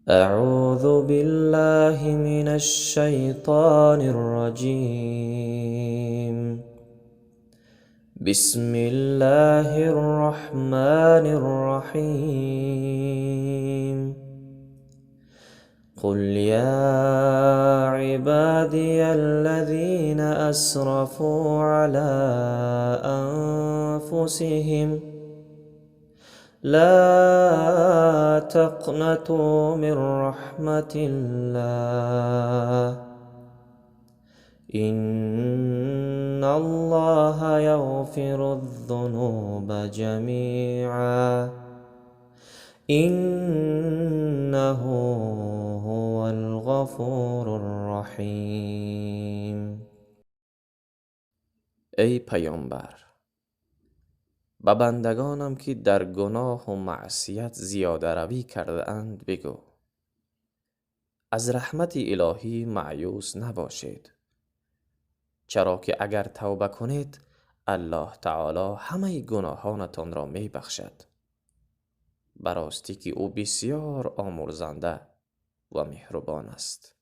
أعوذ بالله من الشيطان الرجيم. بسم الله الرحمن الرحيم. قل يا عبادي الذين أسرفوا على أنفسهم لا تقنطوا من رحمة الله، إن الله يغفر الذنوب جميعا، إنه هو الغفور الرحيم. Эй پیامبر، به بندگانم که در گناه و معصیت زیاده روی کرده اند بگو: از رحمت الهی مأیوس نباشید، چرا که اگر توبه کنید الله تعالی همه گناهانتان را می بخشد. به راستی که او بسیار آمرزنده و مهربان است.